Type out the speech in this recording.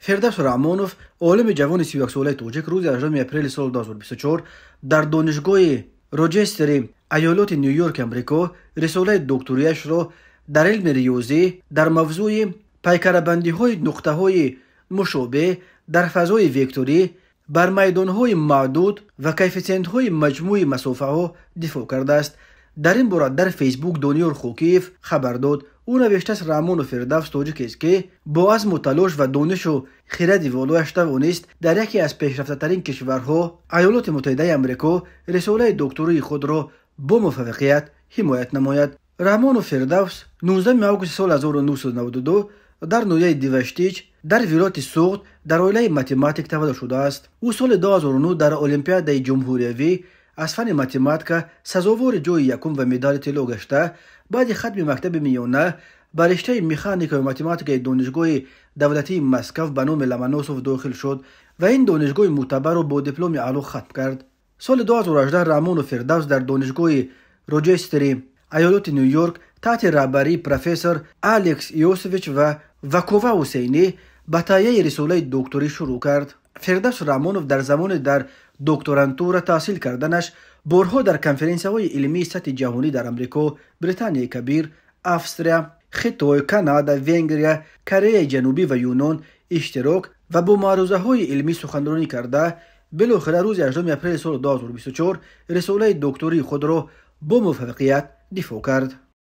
Фирдавс Раҳмонов, олими ҷавони 31-солаи тоҷик, рӯзи 8 апрели соли 2024 дар донишгоҳи Рочестери иёлоти Ню-Йорки Амрико рисолаи докторияшро дар илми риёзӣ дар мавзӯи пайкарабандиҳои нуқтаҳои мушобеҳ дар фазои векторӣ бар майдонҳои маъдуд ва коэффисиентҳои маҷмӯи масофаҳо дифоъ кардааст. Дар ин бора дар Фейсбук Дониёр Хокиев хабар дод. Ӯ навиштааст: Раҳмонов Фирдавс тоҷикест, ки бо азму талош ва донишу хиради волояш тавонист дар яке аз пешрафтатарин кишварҳо, Иёлоти Муттаҳидаи Амрико, рисолаи доктории худро бо муваффақият ҳимоят намояд. Раҳмонов Фирдавс 19 августи соли 1992 дар ноҳияи Диваштич дар вилояти Суғд дар оилаи математик таваллуд шудааст. Ӯ соли 2009 дар Олимпиадаи ҷумҳуриявӣ аз фанни математика сазовори ҷойи якум ва медали тилло гашта, баъди хатми мактаби миёна ба риштаи механика ва математикаи Донишгоҳи давлатии Москав ба номи Ломоносов дохил шуд ва ин донишгоҳи мӯътабарро бо дипломи аъло хатм кард. Соли 2018 Раҳмонов Фирдавс дар донишгоҳи Рочестери иёлоти Ню-Йорк таҳти раҳбарии профессор Алекс Иосифович ва Вакова Ҳусейнӣ ба таҳияи рисолаи докторӣ шурӯъ кард. Фирдавс Раҳмонов дар замони дар докторантура таҳсил карданаш борҳо дар конференсияҳои илмии сатҳи ҷаҳонӣ дар Амрико, Британияи Кабир, Австрия, Хитой, Канада, Венгрия, Кореяи Ҷанубӣ ва Юнон иштирок ва бо маърузаҳои илмӣ суханронӣ карда, билохира рӯзи 8 апрели соли 2024 рисолаи доктории худро бо муваффақият дифоъ кард.